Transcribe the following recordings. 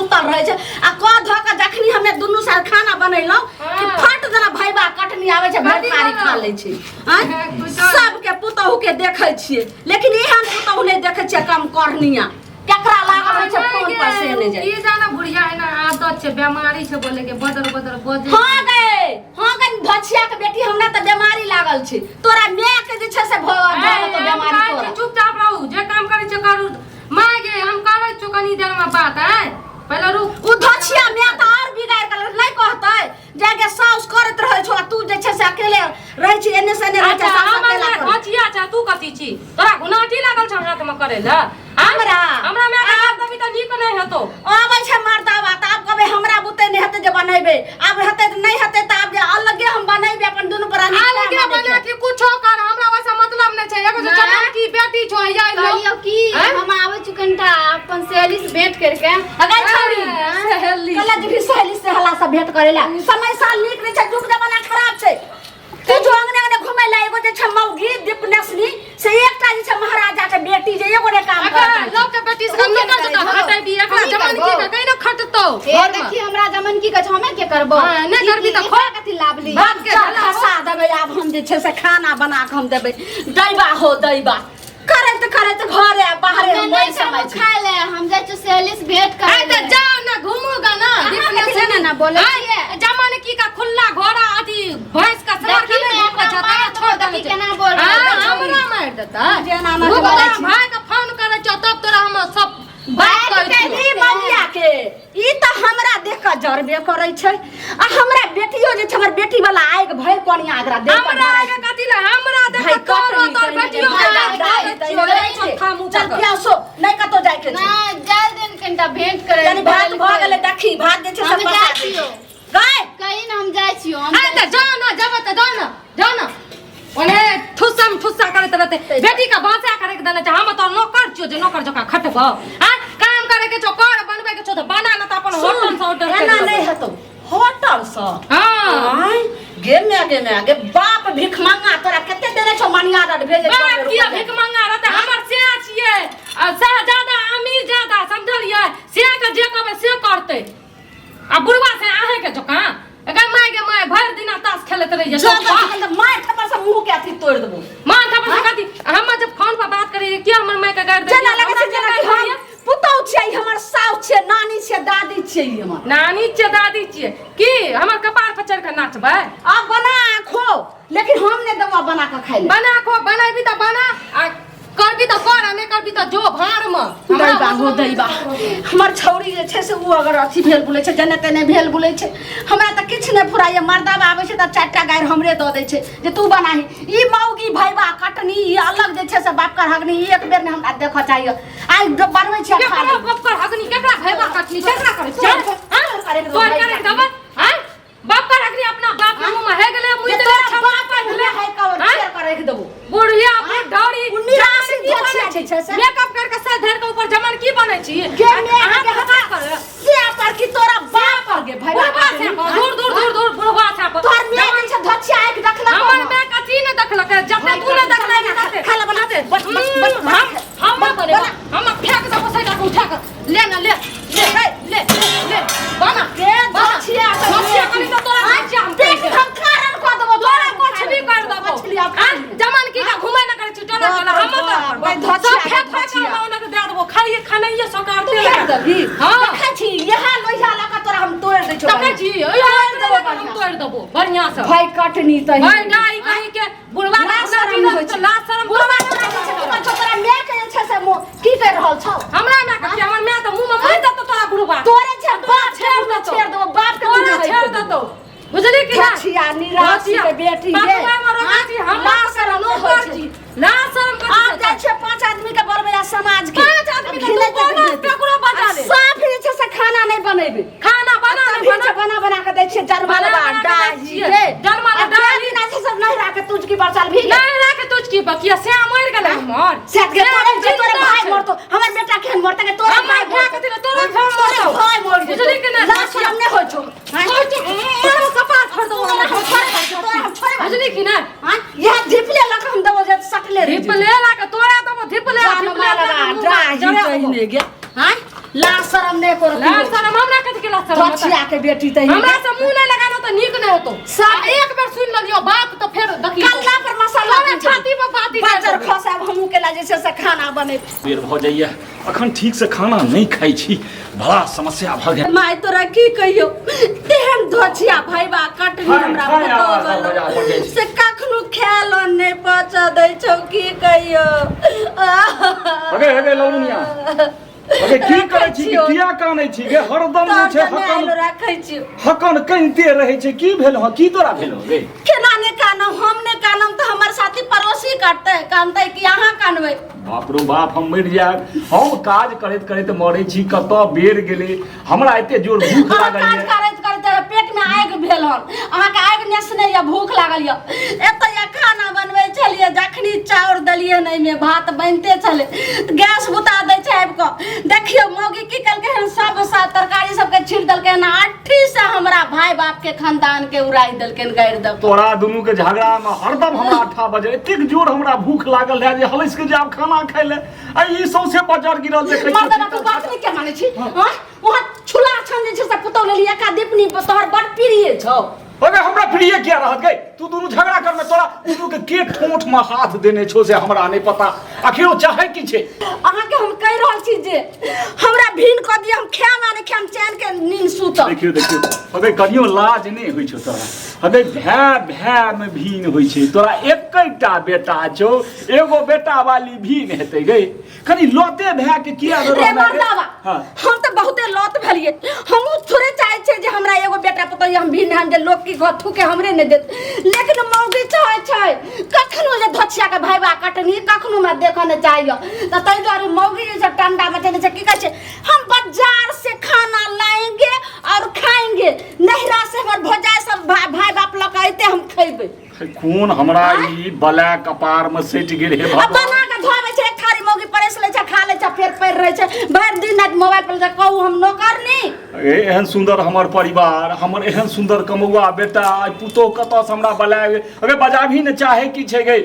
सुतल रहै छै आ कऽ धऽ कऽ जखनी हमे दुनू साल खाना बनेलहुँ कि फट देना भैबा कटनी आबै छै भरि कथी थारी खा करब? लै छै आँय? हँ, कुछो। सबके पुतहु के देखै छियै लेकिन एहन पुतहु नहि देखै छियै कम करनिया केकरा लागल रहै छै फोन पर से नहि जाइ की जाना बुढ़िया एना आदत छै बेमारी छै बोले के बदर बदर बजे हाँ गए हाँ गए धछिया के बेटी हमरा तऽ बीमारी लागल छै तोरा माय के जे छै से भऽ भऽ गेलौ बीमारी तोरा चुपचाप रहू जे काम करै छै करू माय गे हम करै छियौ कनी देर में बात आय पहिले रुक उ धछिया माय तऽ आर बिगाड़ के नहि कहतै जे गे साउस करैत रहै छौ आ तू जे छै से अकेले रहै छी एने से एने रहै छै अच्छा साउस हमर अकेला माय करै घचिया छै तू कथी छी तोरा घुनाटी लागल छौ हाथ में करै लए हमरा? हमरा माय के हाथ देबही तऽ नीक नहि हेतौ आबै छै मर्दाबा तऽ आब कहबै हमरा बुते नहि हेतै जे बनेबै आब हेतै तऽ नहि हेतै तऽ आब जे अलगे हम बनेबै अपन दुनू प्राणी अलगे बना के कुछो कर हमरा वैसा मतलब नहि छै एगो जे माय। चमन की बेटी छौ या कहलियौ की आँय? हम आबै छी कनिटा अपन सहेली से भेंट करके अगर छौड़ी सहेली कला जी सहेली से हला सब भेंट करेला समय साल नीक नहि छै जुग जमाना खराब छै तू जो अंगने अंगने घुमै ला एगो जे छै मौगी दीपनेसनी से एकटा जे छै महाराजा के बेटी जे एगो ने काम अगर करत लोग के बेटी से नौकर जकाँ खटेबी एकरा हम की जमन की करबौ? के कहीं ना खटतौ हे घर में। देखी हमरा जमन की कहै छै हमे के करबो हाँ, नहि करबी तऽ खो। कथी लाभ ली बाप के चल भला हो। खसा देबै आब हम जे छै से खाना बना के हम देबै दैबा हो दैबा करैत करैत घरे आ बाहरे हमे हम नहि वही समय करबो छी खाय ले हम जाइ छियौ सहेली से भेंट आइ करे तऽ ले जाओ ना घूमूगा ना अहाँ कथी लए ना बोलै आइ, छियै? जमन की का खुला घोड़ा अथी भैंस का सवार देखी के ने, नहीं घूमै एकरा छै मारि तकरा छोड़ देबो, देने देखी छै। केना बोल रहल हाँ, छै। हमरा मारि देतै जेना ना रुक बोलै तोरा छी। भाई के फोन करै छियौ तब तोरा हम सब बात बात कहै छियौ ई मौगिया के ई तऽ हमरा देख कऽ जरबे करै छै आ हमरा बेटियो जे छै हमर बेटी वाला आगि भरि कोनिया एकरा देह पर हमरा धराइ आगे कथी ले हमरा देख भाई के तोरो कटनी तोर कहीं बेटियो भाई के आगि दाई धरै तई छियौ, रहै रे छै। थाम चल ऊपर कर। प्यासो नहि कतौ जाय के छै ना जाय दिन कनिटा भेंट करे कनि भात भऽ गेलै देखी भात जे छै हम से जाइ पसा दै छियौ। छै। गाय कहीं ना हम जाइ छियौ हम आइ तऽ जा ना जेबै तऽ जा ना जा ना ओने ठुस्सम ठुस्सा करैत रहतै बेटी के बाँचा करे के देने छै हम तो नौकर छियौ जे नौकर जकाँ खटबौ आँ काम करे के छौ कर बनबै के छौ तऽ बना ना तऽ अपन होटल से ऑर्डर एना नहि हेतौ होटल से हाँ आँय, गे माय गे माय गे बाप भिखमंगा तोरा कते देने छौ मनिया डट भेजे छौ बाप किया भीख मंगा रहतै हमर से छियै आ से ज्यादा अमीर ज्यादा समझलियै से के जे कहबै से करतै आ बुढ़वा से अहें के जकाँ एकर माय के माय भरि दिना ताश खेलैत रहिए जा तऽ मार थप्पड़ से मुंह के अथी तोड़ देबो माँ थप्पड़ से कथी हम जब फोन पर बात करिए कि हमर माय के गारि जेना लगै छै जेना कि हम पुतहु छियै हमर साउस छियै नानी छियै दादी छियै ई हमर नानी छियै दादी छियै की हमर कपार पर चढ़ि के नाचबै आब बना खो लेकिन हम नहि देबो बना कऽ खाइ ले बना खो बनैबी तऽ बना आ करबी तऽ कर आ नहि करबी तऽ जो भाड़ में दैबा हो दैबा हमर छौड़ी जे छै से ओ अगर अथी भेल बुलै छै जने तेने भेल बुलै छै हमरा तऽ किछु नहि फुराइए मर्दाबा आबै छै तऽ चारिटा गारि हमरे दऽ दै छै जे तू बनाही ई मौगी भैबा कटनी ई अलग जे छै से बाप कर हगनी ई एक बेर नहि हमरा देखऽ चाहिए आइ बनबै छियै खा केकरा ले बाप कर हगनी केकरा भैबा कटनी केकरा करै तोहर छै करे के तोहर करे के देबै हैं बाप कर अग्नि अपना बाप के मुंह में है गेले मुंह जे ते तोरा छापा बाप पर के ले है कवर हैं? चेयर पर रख देबो बुढ़िया बुढ़ौरी उ निराशी धोछिया जे छै से। मेकअप करके सर धर के ऊपर जमन की बनै छी गे मे अहाँ के के हमरा कर से पर की तोरा बाप पर गे भाई बुढ़वा से दूर दूर दूर दूर बुढ़वा से तोहर मे जे छै धोछिया आँखि देखलक हमर मैं कथी ने देखलक जते तू ने देखले ने तते खा ले बना दे बस बस बस हम हम बना। बनेबा हम फेंक देबो सैदा के उठा के ले ना ले ले ले ले बना के धोछिया के धोछिया करी तो तोरा धोछिया हम पेट हम कारण कऽ देबो तोरा कुछ भी कर देबो मछली आब खा लिहे। जमन की का घुमै ना करै छी टोला टोला हम बाप रे, तऽ धोछिया सब फेंक फेंक धोछिया। हम ओना के दे देबो खाइए खानाइए सकारते फेंक देबही हाँ। देखै छी इएह लोहिया लऽ कऽ तोरा हम तोड़ि दै छियौ तकै छी तोड़ि देबो हम तोड़ि देबो बढ़ियां से भाई कटनी तही भाई डाई कहीं के बुढ़वा लाज शरम नहि होइ छै। लाज शरम बुढ़वा तोरा जे छै की कहै छौ, तोरा माय के जे छै से की कहि रहल छौ हमरा माय के हमर माय तऽ मुंह में मुँह देतौ तोरा बुढ़वा तोरे छै बाप छेड़ छेड़ देतौ। छेड़ देबो बाप के तोरा मुँह छेड़ देतौ बुझली कि ना धोछिया निराशी के बेटी गे पकवाय में रोका छी हम लाज शरम नहि होइ नौकर छै। छी लाज शरम आब कथी जाइ छै पांच आदमी के बड़बै आ समाज के पाँच आदमी के आब तू घिनैत बोनस घिनैत। ककरो बजा ले। आ साफ जे छै से खाना नहि बनेबै खाना बना ले तभी बना जे बना बना के दै छियै जरमलवा बना बना के दै डाही छियै। गे जरमलवा आ डाही। के बिना छै सब नहीं राखे तुझकी बरसाल भी नहीं राखे तुझकी बकिया से मर गेलै हमर से के तोरे जे तोरे जिंदा भाई छै। मरतो हमर बेटा केहन मरते के तोरे हमर भाई भाय कथी ले तोरे भाय मरतौ। भाई मर जेतौ। बुझली कि नहि? लाज शरम नहि होइ छौ हैं? कहै छौ, मारो कपार फोड़ देबो तोरा हम छोड़े तोरा हम छोड़े बुझली कि नहि हैं? यह धिपले लऽ के हम देबो जे सटले रहि धिप ले ला के तोरा देबो धिप ले जान धिप ले मालवा डाही तहिने गे हैं लाज शरम नहि करत लाज लाज शरम हमरा कथी के लाज शरम होतै? बचिया के बेटी तऽ हमरा से मुंह नहीं लगानो तऽ नीक नहीं होतो एक बेर सुन लियो बात तऽ फेर देखियो कल्ला पर मसाला तोरा छाती पर बाती बाजर खसाब हमहूँ केला जे छै से खाना बनेब बेर भऽ जाइए अखन ठीक से खाना नहि खाइ छी बड़ा समस्या भऽ गेल माय तोरा की कहियो तेहन धोछिया भैबा कटनी खाय, हमरा खाय, पुतोह आवाज गेलो। बजा पड़ जाइ छै। से कखनो खायल नहि पचऽ दै छौ की कहियो अगे अगे लौनिया अगे की करै छी छियौ। किया कानै छी गे हरदम जे छै तोर तऽ नहि आयलो हकन राखै छियौ हकन कनिते रहै छै की भेल हँ की तोरा भेल हँ गे केना नहि कानब हम नहि कानब तऽ हमर साथी पड़ोसी काटतै कानतै कि अहाँ कानबै बाप रो बाप हम मरि जायब हम काज करैत करैत मरै छी कतऽ बेर गेलै हमरा एते जोर भूख अहाँ लागल काज यऽ करैत करैत पेट में आगि भेल हन अहाँके आगि नेसने यऽ भूख लागल यऽ एतऽ यऽ खाना बनबै छलियै जखनी चाउर देलियै हन एहिमे भात बनिते छलै गैस बुता दै छै आबि कऽ देखियौ मौगी की केलकै हन सब तरकारी सबके छीट देलकै हन आठी से हमरा भाय बाप के खानदान के उड़ाइ देलकै हन गाड़ि दऽ कऽ। तोरा दुनू के झगड़ा में हरदम हमरा अठा बजे एतेक जोर हमरा भूख लागल रहै जे हलसि के जायब खाना खाइ ले आ ई सौंसे बजर गिरल देखै छियै। मर्दना तू बात नहि के मानै छी हँ वहाँ छुला छन जे छै से पुतौ लेली एका दीपनी तोहर बड़ प्रिय छौ अगे हमरा प्रिय किया रहत गई तू दुनू झगड़ा करमे तोरा दुनू के के ठोंठ में हाथ देने छो से हमरा नहीं पता आखिर ओ चाहे की छै अहाँके हम कहि रहल छी जे हमरा भीन कऽ दिअ हम खायब आ नहि खायब चैन के नींद सुतब देखियो देखियो अगे कनियो लाज नहीं होइ छौ तोरा अगे भै भै में भीन होइ छै तोरा एकैटा बेटा छौ एगो बेटा वाली भीन हेतै गई कनी लते भए के किया रे रहना रे? मर्दावा हाँ। हम तऽ बहुते लत भेलियै हमहूँ थोड़े चाहै छियै जे हमरा एगो बेटा पुतोह हम भी हम जे लोक की घर थूके हमरे नहि देत लेकिन मौगी चाहै छै कखनो जे धोछिया के भाईबा कटनी कखनो हमरा देखऽ नहि चाहैए तऽ ताहि दुआरे मौगी जे छै टंडा मचेने छै की कहै छै हम बाजार से खाना लाएंगे और खाएंगे नहिरा से हमर भौजाई सब भाई बाप लऽ कऽ अयतै हम खैबै कोन हमरा ई बला कपार में सटि गेल हे आ भगवान बना के धोबै छै एक थारी मौगी परसि लै छै खा लै छै फेर पड़ि रहै छै भरि दिन राति मोबाइल पर छै कहू हम नौकर नी ए एहन सुंदर हमर परिवार हमर एहन सुंदर कमौआ बेटा आइ पुतोह कतऽ से हमरा बलाय अगे बजाबही ने चाहे की छै गे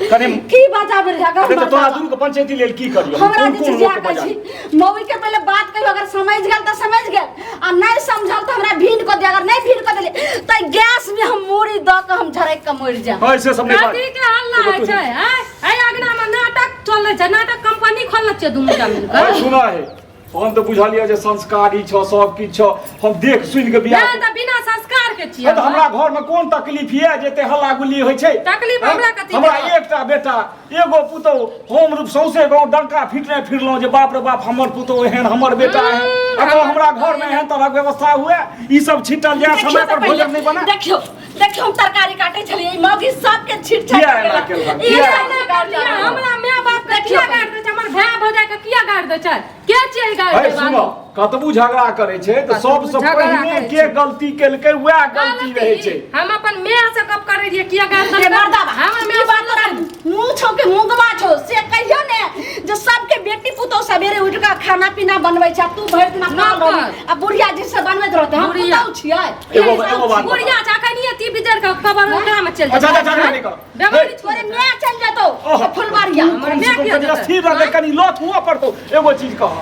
कनि की बजाबै रे अगर अरे तऽ तोरा मर्दाबा। दुनू के पंचायती लेल की करियो हम हमरा कोन जे कोन छै लोक के कहै बजाबी छी मौगी के पहिले बात कहियो अगर समझ गेल तऽ समझ गेल आ नहि समझल तऽ हमरा भीन कऽ दे अगर नहि भीन कऽ देली तऽ गैस में हम मूड़ी दऽ कऽ हम झरकि कऽ मरि जायब ऐसे सब नहि बात कथी के हल्ला होइ छै आँय? एहि अगना में नाटक चलै छै नाटक कंपनी खोलने छियै दुनू टा मिल कऽ अरे सुना है हम तऽ बुझलियै जे संस्कारी छौ सब किछु छौ हम देख सुनि के बियाह नहि तऽ बिना संस्कार के छियै तऽ हमरा घर में कोन तकलीफ यऽ जे एते हल्ला गुल्ली होइ छै तकलीफ हँ? हमरा कथी हमरा के? एकटा बेटा एगो पुतोह हम रूप सौंसे गाँव डंका फिटने फिरलहुँ जे बाप रे बाप हमर पुतोह एहन हमर बेटा एहन अगर हमरा घर में एहन तरहक व्यवस्था हुए ई सब छिटल जाय देखियौ समय तऽ पर पहिले, भोजन नहि बना देखियौ देखियौ हम तरकारी काटै छलियै ई मौगी सबके छीट छाट किया एना केलक? ई किया? सब नहि किया हमरा माय बाप के देखियौ किया गारि दै छै हमर भाय भौजाइ के किया गारि दै छै के छियै गारि अरे दै सुनो कतबू झगड़ा करै छै तऽ कतबू सबसँ झगड़ा पहिने करै के छै। गलती केलकै वएह गलती रहै छै हम अपन माय से गप करै रहियै किया गारि रे देलकै मर्दाबा हमर ई माय बात तोरा मुँह छौ के मुँगवा छौ से कहियो ने जे सबके बेटी पुतोह सवेरे उठि कऽ खाना पीना बनबै छै आ तू भरि दिन अपना नौकर। रहबही आ बुढ़िया जी से बनबैत रहतै हम बुढ़िया। पुतोह छियै एगो एगो बात बुढ़िया छै अखनिये ती बिजर के कबर ओकरा में चलि अच्छा, अच्छा, झगड़ा नहि कर। बेमारी तोरे माय चलि जेतौ ओह। फुलबारिया हमर कम से माय कम किया कनि जेतै? स्थिर रहतै कनि लत हुअ पड़तौ एगो चीज कह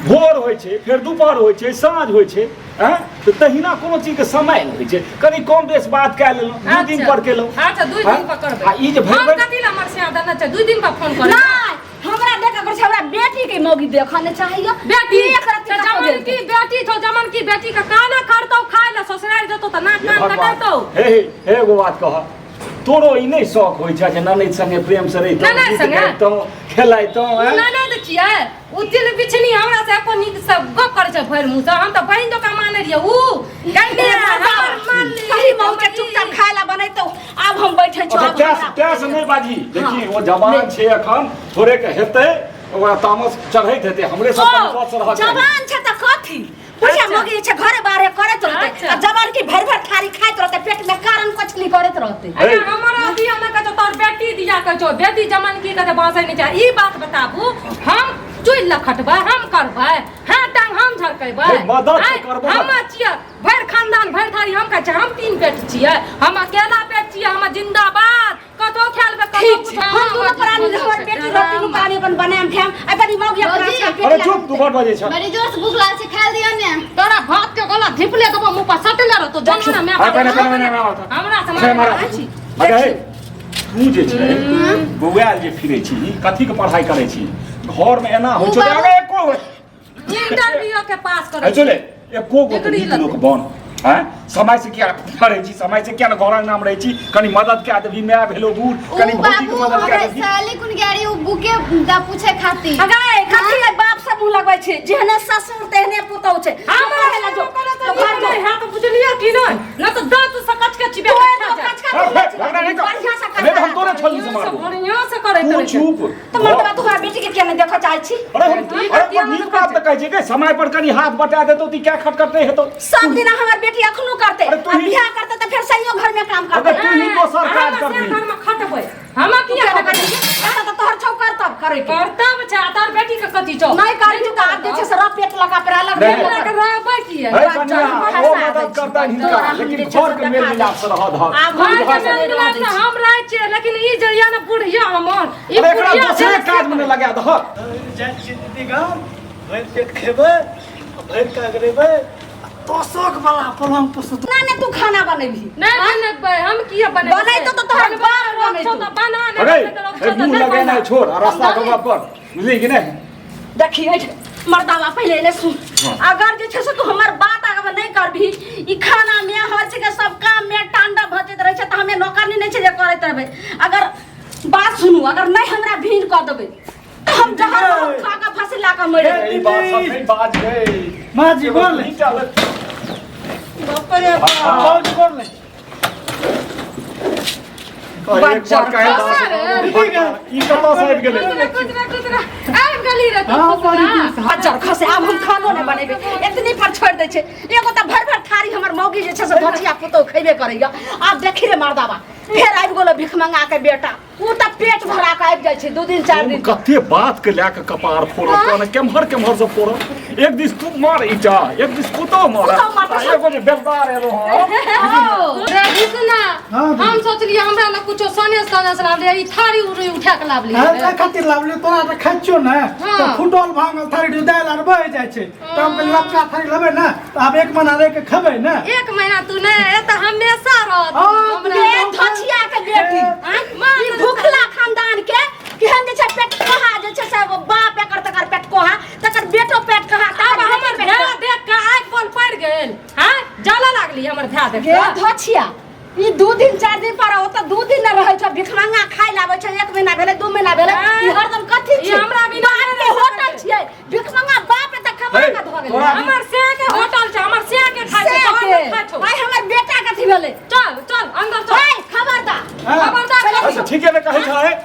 भोर होइ छै फेर दुपहर होइ छै साँझ होइ छै आँय तऽ तहिना कोनो चीजके समय नहि होइ छै कनि कम बेस बात कए लेलहुँ दू दिन पर केलहुँ अच्छा दू आँय? दिन पर करबै आ ई जे भरि हम भरि कथी लए हमर सिया देने छै दू दिन पर फोन करै नहि हमरा देखऽ पड़ै छै हमरा बेटी के मौगी देखऽ नहि चाहैया बेटी एक रत्ती तऽ कतौ जमन गेल की बेटी छौ जमन की बेटी के काना खड़तौ खाय लए ससुरारि जेतौ तऽ नाक हे कान भगवान, कटेतौ हे हे हे एगो बात कह तोरो ई नहि शौक होइ छै जे ननैद संगे प्रेम से रहितहुँ ननैद गीत संगे? गाबितहुँ खेलाइतहुँ आँय? ननद छियै उ तिल बिछनी हमरा से एको नीक से गप करै छै भरि मुँह से हम तऽ बहिन जकाँ मानै रहियै उ कहने हमर मान ली कही मऊ के चुपचाप खाय ला बनैतौ आब हम बैठे छौ अच्छा आब तैं हमरा- तैं से नहि बाजी देखी ओ जवान छै एखन थोड़े के हेतै ओकरा तामस चढ़ैत हेतै हमरे सब कनि ओ, स्वस्थ रहक चाही। जवान छै तऽ कथी बुढ़िया अच्छा। मौगी जे छै घरे बाहरे करैत रहतै अच्छा। आ जवान की भरि भरि थारी खाइत रहतै पेट में कारण कछली करैत रहतै अच्छा हमर दिया ना कहै छौ तोहर बेटी दिया कहै छौ बेटी जमन की कहै बाँसै नहि छै ई बात बताबू हम चुल्हि लए खटबै हम करबै हाथ टांग हम झरकेबै हे, मदद आँय, करबो हम छियै भरि खानदान भरि थारी हम खाइ छियै हम तीन पेट छियै हम अकेला पेट छियै हम जिंदाबाद कतौ खा लेबै कतौ ठीक छै कुछ। हम दुनू प्राणी हमर बेटी रोटी दुनू प्राणी अपन बनाएम खाएम आ बड़ी मौगी अपना भौजी। से अरे चुप तू बड़ बजै छ बड़ी जोर से भूख लागल छै खाय दियौ ने तोरा भात के गला धिपले देबो मुंह पर सटले रहतो जमाना में हाय, पहिने, पहिने, पहिने, पहिने। हमरा हे से मारा मारा छी अरे हे, तू जे छै बौआयल जे फिरै छी कथी के पढ़ाई करै छी घर में एना होइ उ छौ बाबू- अरे एको इंटरव्यू के पास है करे चले एको गो डिग्री नीक लगतै। लोक बन हैं समय से किया रहै छी समय से किया ने घर अंगना में रहै छी कनी मदद कए देबही माय भेलो बूढ़ उ कनी भौजी के बाबू मदद कए हमरा देबही सहेली कुन गाड़ी उ बुके दा पूछे खातिर अगै कथी ले बाप से मुंह लगबै छै जेहने ससुर तेहने पुतहु छै हमरा हमरा जो जो तो नीक नहि हैत बुझलियै कि नहि न तऽ दाँत से कच के चिबे तोए के तो खा जाए। कचका हे, हे, झगड़ा नहि कर। बढ़िया से नहीं तऽ हम तोरे छल्ली से बढ़िआँ से मारबो बढ़िआँ से करैत तू रहै छै। चुप तऽ मर्दबा तू हमरा बेटी के किया नहि देखऽ चाहै छी अरे हम अरे बड़ नीक बात तऽ कहै छियै कि समय पर कनी हाथ बटा देतौ तऽ क्या खटखट नहि हेतौ सब दिन हमर बेटी अखनो करतै अरे तू आ ही- बियाह करतै तऽ फेर सहियो घर में काम अगर करतै तू ही दोसर काज हम से करबही घरमे खटबै हम तू किया केना खटबै करै छी? एतऽ तऽ तोहर छौ करतब करे के करतब छै आ तोहर बेटी के कथी छौ नहि करी तऽ आब जे छै से रह पेट लगा पर अलग नहि। भेल हमरा के रहबै किया हे कनिया फंसा ओ दै मदद छी। करतनि हिनका तोरा हम लेकिन जे छै घर से के मेल देखा मिलाप से रह धर आब हम घर के घर से मेल नहि रहऽ मिलाप दै से छी। हम रहै छियै लेकिन ई जे यऽ ने बुढ़िया हमर ई अरे एकरा बुढ़िया दोसरे जे- काज मे नहि लगा दहक जाइ छियै दीदी गाम भरि पेट खेबै आ भरि कगरेबै आ तोसक वाला पलंग पर सुतबै ना नहि तू खाना बनेबही नहि बनेबै हम किया बनेबै बनैतौ तऽ तोहर बाप बनैतौ। तऽ बना नहि अरे बनैतौ हे तऽ मुंह नहि लगेनाइ बना। छोड़ आ रास्ता के गप कर बुझली कि नहि देखी एठ मर्दावा पहिले एले सुन अगर जे छै से तू हमर बात आगे नहि करबही ई खाना में हर चीज के सब काम में टांडा भजैत रहै छै तऽ हमे नौकरनी नहि छै जे करैत रहबै अगर बात सुनू अगर नहि हमरा भीड़ कऽ देबै तऽ हम जहर खा कऽ फांसी ला कऽ मरि जेबै ई बात सब नहि बाज गई माँ जी बोल ई चल बाप रे बाप बाबूजी बोल एक बार कहे ई कतऽ से आबि गेलै कुदरा कुदरा कुदरा आबि गेली रे तू हाँ, बड़ी कुदरा। दूर से। बच्चर खसे आब हम खानो नहि बनेबै एतनी पर छोड़ि दै छै एगो तऽ भरि भरि थारी हमर मौगी जे छै से भजिया पुतहु खयबे करैया आब देखी रे मर्दाबा फेर आबि गेलो भिखमंगा के बेटा ओ तऽ पेट भरा के आबि जाइ छै 2 दिन 4 दिन कते बात के लए के कपार फोड़ब तहन केम्हर केम्हर से फोड़ब एक दिस तू मार ईटा एक दिस पुतहु मार पुतहु मारतौ। आ एगो जे बेलदार एलो हँ रे घुसना हाँ, हम सोचलियै हमरा लग कुछो सने सने से लाबलियै ई थारी उरी उठा के लाबलियै हाँ, एहि खातिर लाबलियै तोरा तऽ खाइ छियौ ने हाँ। तऽ फूटल भांगल थारी जो दालि आर बहि जाइ छै तऽ हम कहलियै लपका थारी लेबै ने तऽ आब एक महीना रहि के खेबै ने एक महीना तू नहि एतऽ हमेशा रहत हाँ, हमरा ए धछिया के बेटी आँय, माँ ई भूखला खानदान के केहन जे छै पेट कोहा जे छै से बाप एकर तकर पेट कोहा तकर बेटो पेट कहा आब हमर भाय देख के आगि बल पड़ि गेल आँय जलऽ लागली हमर भाय देख गे के धछिया ई 2 दिन 4 दिन पर ओतऽ 2 दिन न रहै छै भिखमंगा खाइ लाबै छै 1 महीना भेलै 2 महीना भेलै ई हरदम कथी ई छै हमरा बिना बाप के नहि रहि होटल सकै। छियै भिखमंगा बाप एतऽ कमा हे, कऽ धऽ गेलै तोरा हमर से के होटल छै हमर से के खाइ छै से तोहर के नहि खाइ छौ आइ हमर बेटा कथी भेलै चल चल अंदर चल ओइ खबरदार हाँ। खबरदार अच्छा ठीके ने कहै छै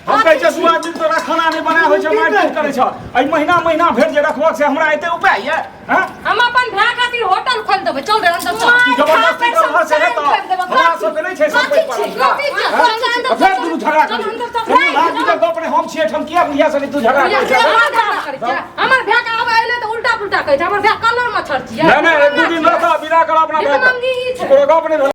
हम कहै छै दू आदमी तोरा खाना नहि बनाय होइ छै मारि पीट करै छ एहि महीना महीना भरि जे रखबक से हमरा एते उपाय ये हैं हम अपन भाय खातिर होटल खोल देबै चल रे अंदर चल तू जबरदस्ती करबह से हेतौ हमरा सबके नहि छै सब कोइ कथी छै? पर कथी छै? फेर दुनू झगड़ा चल करी अंदर चल। दुनू भाई के गप नहि हम छियै एहिठाम किया बुढ़िया से तू झगड़ा करै छै हमर भाय के आब एलै तऽ उल्टा पुल्टा कहै छै हमर भाय कलर मच्छर छियै नहि नहि एक दू दिन रह विदा कर अपना भाई भिखमंगी ई के छै। कोनो गप नहि भेल।